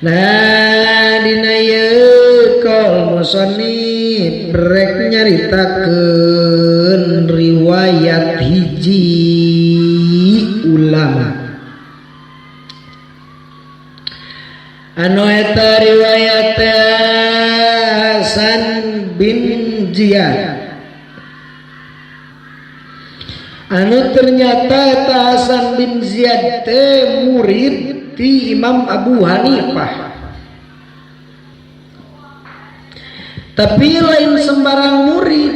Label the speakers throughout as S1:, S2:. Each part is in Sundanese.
S1: Nah dina ieu qaul musannif rek nyaritakeun riwayat hiji ulama anu eta riwayat Hasan bin Ziyad anu ternyata eta Hasan bin Ziyad teh murid ti Imam Abu Hanifah. Tapi lain sembarang murid,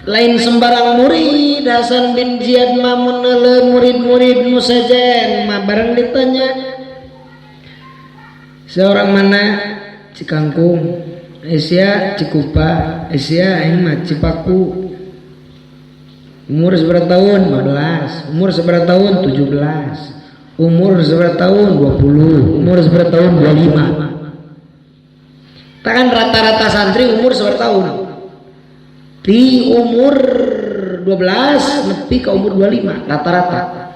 S1: lain sembarang murid. Hasan bin Ziyad mah mun neuleuh murid-murid nu sejen mah bareng ditanya seorang mana Cikangkung, Asia Cikupa, Asia aing mah Cipaku. Umur seberapa tahun? 15. Umur seberapa tahun? 17. Umur seberapa tahun? 20. Umur seberapa tahun? 25. Kan rata-rata santri umur seberapa tahun? Di umur 12 nepi ke umur 25 rata-rata.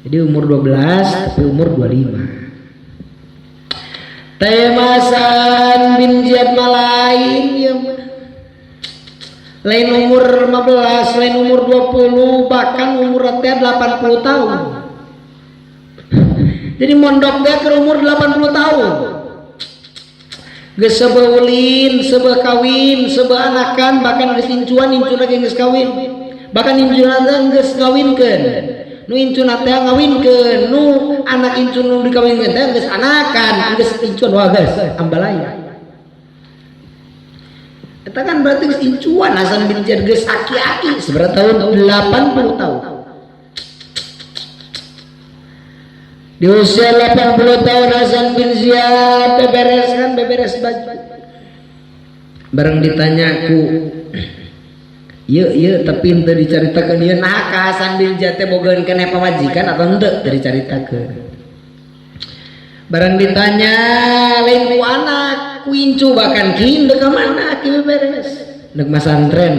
S1: Jadi umur 12 tapi umur 25. Temasan bin Ziyad malain ya lain umur 15, lain umur 20, bahkan umur teh 80 tahun. Jadi mondok teh ke umur 80 tahun. Geus seubeuh ulin, seubeuh kawin, seubeuh anakan, bahkan geus incuan, incuna ge geus kawin. Bahkan incuna teh geus ngawinkeun. Nu incuna teh ngawinkeun, nu anak incun nu dikawinkeun teh geus anakan, geus incuan wah geus ambalaya. Eta kan berarti geus incuan Hasan bin Ziyad geus aki-aki seberapa tahun? 80 tahun. Di usia 80 tahun Hasan bin Ziyad beberes kan, beberes baju. Bareng ditanya ku ieu ieu tapi henteu dicaritakeun ieu nah ka Hasan bin Ziyad teh bogaeun keneh pamajikan atau henteu teu dicaritakeun. Bareng ditanya lain ku anak ku incu bahkan kin deuk ka mana ki beberes deuk masantren.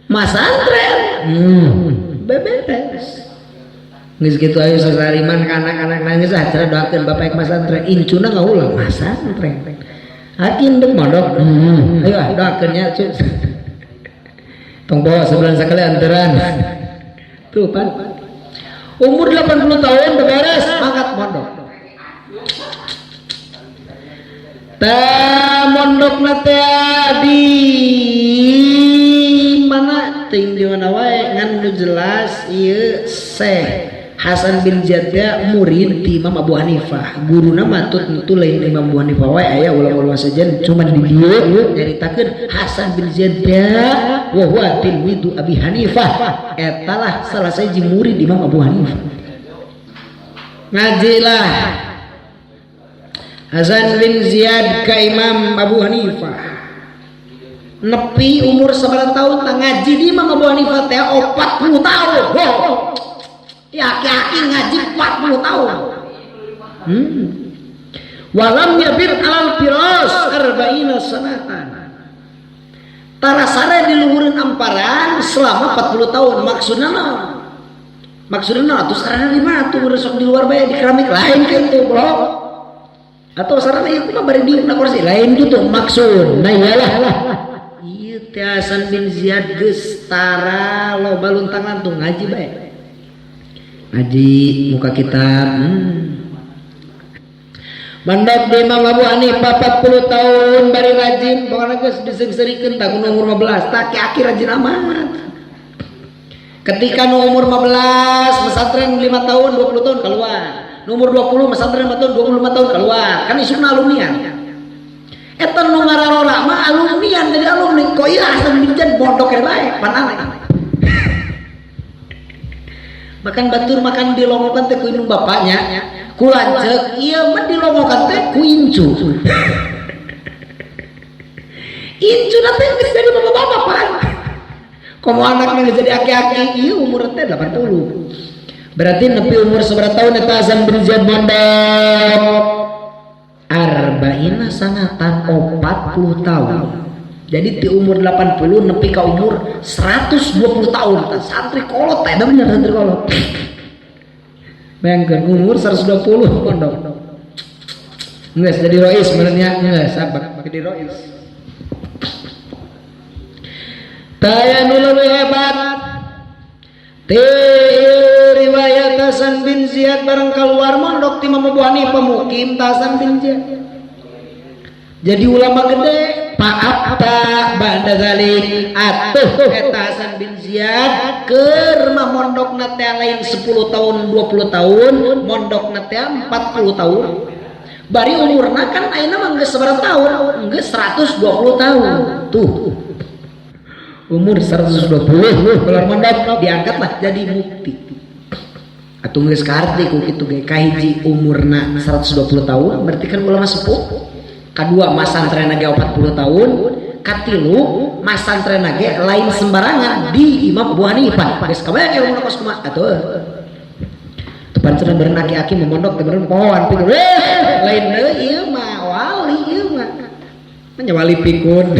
S1: Masantren. Beberes. Geus kitu ayo sasariman ka anak-anak nangis ah cara doakeun bapak ek masantren incuna ngaulang masantren. Hakin deuk mondok. Ayo ah doakeun nya cu. Tong bawa sebulan sekali anteran. Tuh pan. Umur 80 tahun beberes mangkat mondok. Ta mondokna teh di mana ting di mana wae ngan nu jelas ieu Syekh Hasan bin Ziyad murid ti Imam Abu Hanifah. Guruna mah tentu lain Imam Abu Hanifah wae aya ulama-ulama sejen cuman di dieu nyaritakeun Hasan bin Ziyad wa huwa tilmidu Abi Hanifah. Eta lah salah sahiji murid Imam Abu Hanifah. Ngajilah Hasan bin Ziyad ka Imam Abu Hanifah. Nepi umur sabaraha tahun tah ngaji di Imam Abu Hanifah teh 40 tahun. Wow. Ya aki-aki ngaji 40 tahun. Walam yabit alal firas arba'ina sanatan. Tarasare diluhureun amparan selama 40 tahun. Maksudna naon? Maksudna naon? Atuh sarana di mana tuh sok di luar bae di keramik lain kitu, bro. Atau sarana ieu mah bari diuk na kursi lain kitu maksudna iyalah. Ieu teh Hasan bin Ziyad geus tara loba luntang-lantung ngaji bae. Ngaji muka kitab. Mandap di Imam Abu Hanifah 40 tahun bari rajin pokokna geus diseungseurikeun tah ku umur 15 tah aki-aki rajin amat. Ketika nu umur 15 pesantren 5 tahun 20 tahun keluar. Nu umur 20 pesantren 5 tahun 25 tahun keluar. Kan isukna alumnian. Eta nu ngararora mah alumnian jadi alumni kok ieu Hasan bin Ziyad mondok we bae pan aneh. Makan batur makan dilongokan teh ku indung bapaknya ku lanceuk ieu mah dilongokan teh ku incu. Incu teh geus jadi bapak-bapak pan. Komo anakna geus jadi aki-aki ieu umur teh 80. Berarti nepi umur sabaraha tahun eta Hasan bin Ziyad mondok? Arba'ina sanatan 40 tahun. Jadi di umur 80 nepi ka umur 120 tahun. Santri kolot teh bener santri kolot. Bayangkan umur 120 pondok. Geus jadi rois sebenarnya geus sabar jadi rois. Taya nu leuwih hebat ti riwayat Hasan bin Ziyad bareng keluar mondok ti Imam Abu Hanifah mukim Hasan bin Ziyad. Jadi ulama gede fa'afta ba'da dzalik atuh eta Hasan bin Ziyad keur mah mondokna teh lain 10 tahun 20 tahun mondokna teh 40 tahun. Bari umurna kan ayeuna mah geus sabaraha tahun? Geus 120 tahun. Tuh. Umur 120 keluar mondok diangkatlah jadi mufti. Atuh geus kaharti ku kitu ge kahiji umurna 120 tahun berarti kan ulama sepuh. Kadua masantrenna ge 40 tahun, katilu masantrenna ge lain sembarangan di Imam Abu Hanifah. Geus kabayang ilmu kos kumaha atuh. Teu pancen beureun aki-aki memondok teh beureun pohoan pikun. Lain deui ieu mah wali ieu mah. Nya wali pikun.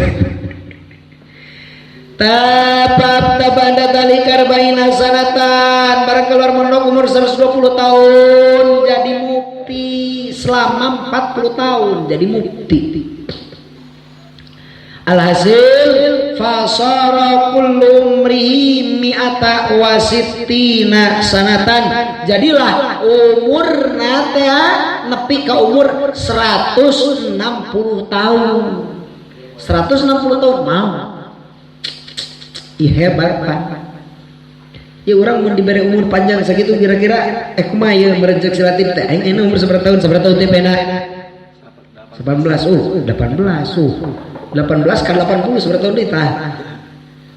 S1: Tapap tabanda dzalika arba'ina sanatan barang keluar mondok umur 120 tahun jadi mufti selama 40 tahun jadi mufti. Alhasil fasara kullu umrihi mi'ata wasittina sanatan jadilah umurna teh nepi ka umur 160 tahun. 160 tahun mau. Ih hebat Pak. Ya orang mun diberi umur panjang sakitu kira-kira kumaha ieu merencek silatif teh aing ayeuna umur sabaraha tahun teh pena 18 18 18 kan 80 sabaraha tahun deui tah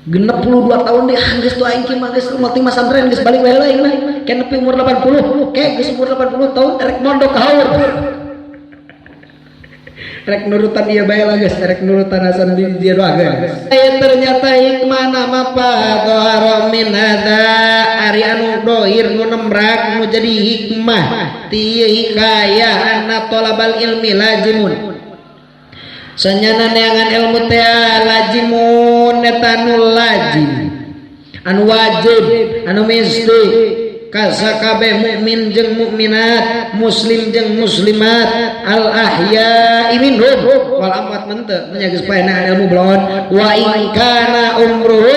S1: 62 tahun deh geus tuh aing mah geus penting masantren geus balik bae heula aing mah ke nepi umur 80 ke geus umur 80 tahun erek mondok ka haur rek nurutan ieu bae lah geus rek nurutan Hasan bin Ziyad geus. Aya ternyata hikmah nama pa min hada ari anu dohir nu nemrak nu jadi hikmah ti hikayah anna talabal ilmi lazimun. Sanyana neangan ilmu teh lazimun eta nu lazim anu wajib anu mesti kasakabe mukmin jeung mukminat muslim jeung muslimat al ahya minhum wal amwat mente nya geus paena ilmu belon wa in kana umruhu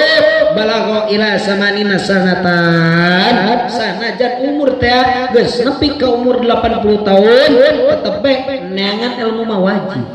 S1: balagha ila samanina sanatan sanajan umur teh geus nepi ka umur 80 tahun tetep be neangan ilmu mah wajib.